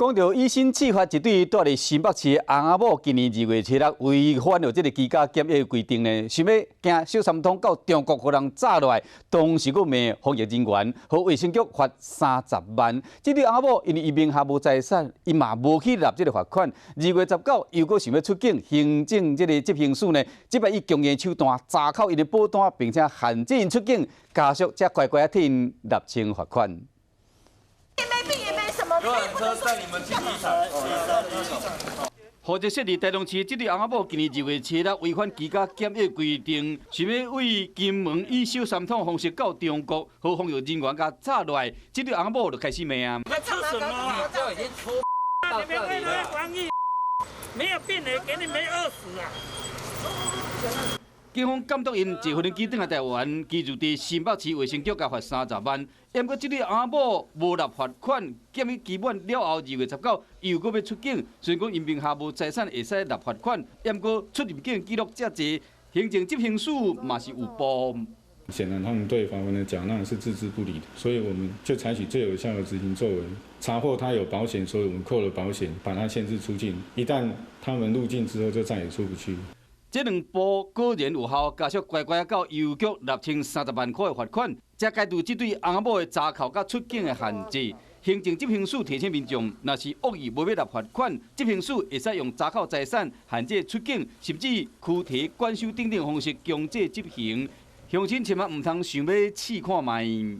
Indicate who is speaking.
Speaker 1: 講著以身試法，一對蹛佇新北市的翁仔某，今年2月7日違反著這个居家檢疫規定呢，想欲經小三通到中國予人紮落來，當時閣罵防疫人員，予衛生局罰三十萬。這對翁仔某因為伊名下無財產，伊嘛無去納這个罰款。2月19又閣想欲出境，行政這个執行署呢，這擺以強硬手段查扣𪜶的保單，並且限制𪜶出境，家屬才乖乖替𪜶納清罰款。
Speaker 2: 遊覽車帶你們去機場。
Speaker 1: 負責設佇台中市，這對翁仔某今年2月7日違反居家檢疫規定，想欲對金門以小三通方式到中國，予防疫人員共紮落來，這對翁仔某就開始罵啊。
Speaker 3: 在吃什麼啊？
Speaker 2: 就已經出到這裡了。
Speaker 3: 防疫沒有病人，給你沒餓死啊！
Speaker 1: 警方監督𪜶坐無人機轉來台灣，居住佇新北市衛生局共罰三十萬。毋過這對翁仔某無納罰款，檢疫期滿了後，2月19又閣欲出境。雖然講𪜶名下無財產會使納罰款，毋過出入境記錄遮濟，行政執行署嘛是有報。
Speaker 4: 顯然他們對罰款的繳納是置之不理的，所以我們就採取最有效的執行作為，查獲他有保險，所以我們扣了保險，把他限制出境。一旦他們入境之後，就再也出不去。
Speaker 1: 這兩步果然有效，家屬乖乖到郵局納清三十萬塊的罰款，才解除這對翁仔某的查扣佮出境的限制。行政執行署提醒民眾，若是惡意無欲納罰款，執行署會使用查扣財產、限制出境，甚至拘提管收等等方式強制執行。鄉親千萬毋通想欲試看覓。